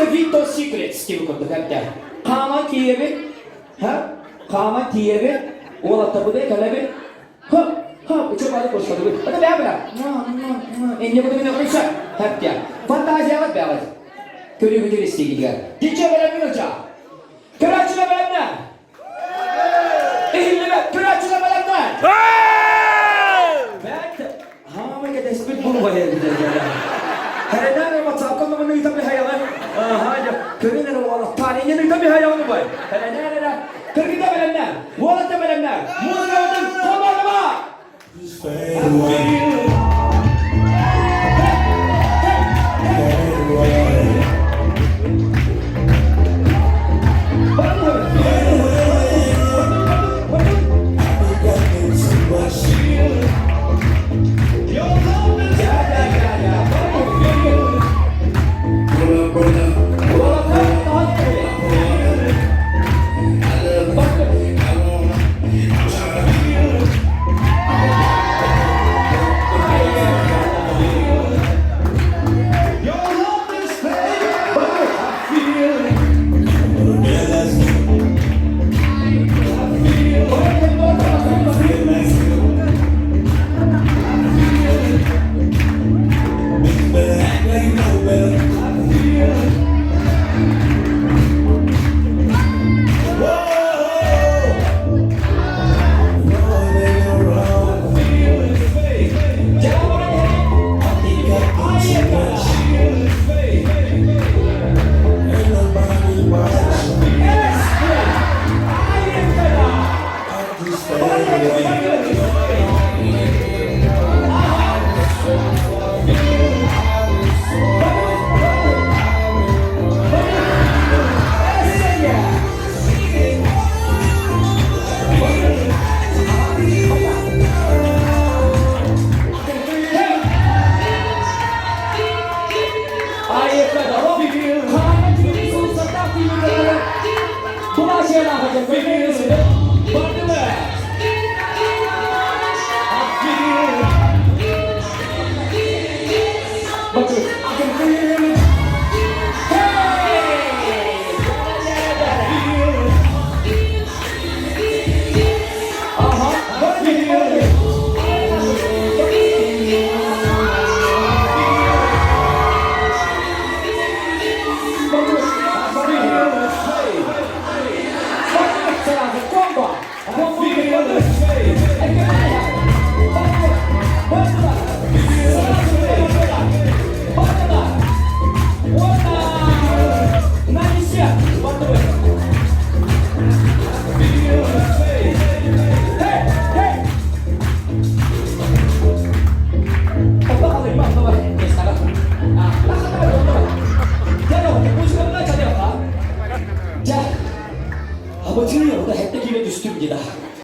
Mr. Vito Secrets диэн курдук эбитэ. Хааман тиийэбит, ха? Хааман тиийэбит, уолаттарбытын кэлэбит, ха, ха, учуобаны курсатыбыт. Это бэбра. Инне кутугун өкүнсө, хэптя. Фантазияҕыт бэҕит. Көрүүгүтүр истигитигэр. Диче бэлэммин ыча. Көрөөччүлэр бэлэмнэ. Иһиллибэт көрөөччүлэр бэлэмнэ. Бэт хаамай кэтэспит булуга диэбитэ. Хэрэнээр WhatsApp-ка номун ыыта бихайаҕын. Аха, көрүн эрэ уолаттаар, иннин ыыта бихайаҕын убай. Хэрэнээр эрэ кыргыта бэлэмнэ, уолатта бэлэмнэ. Музыкабытын холбоотума!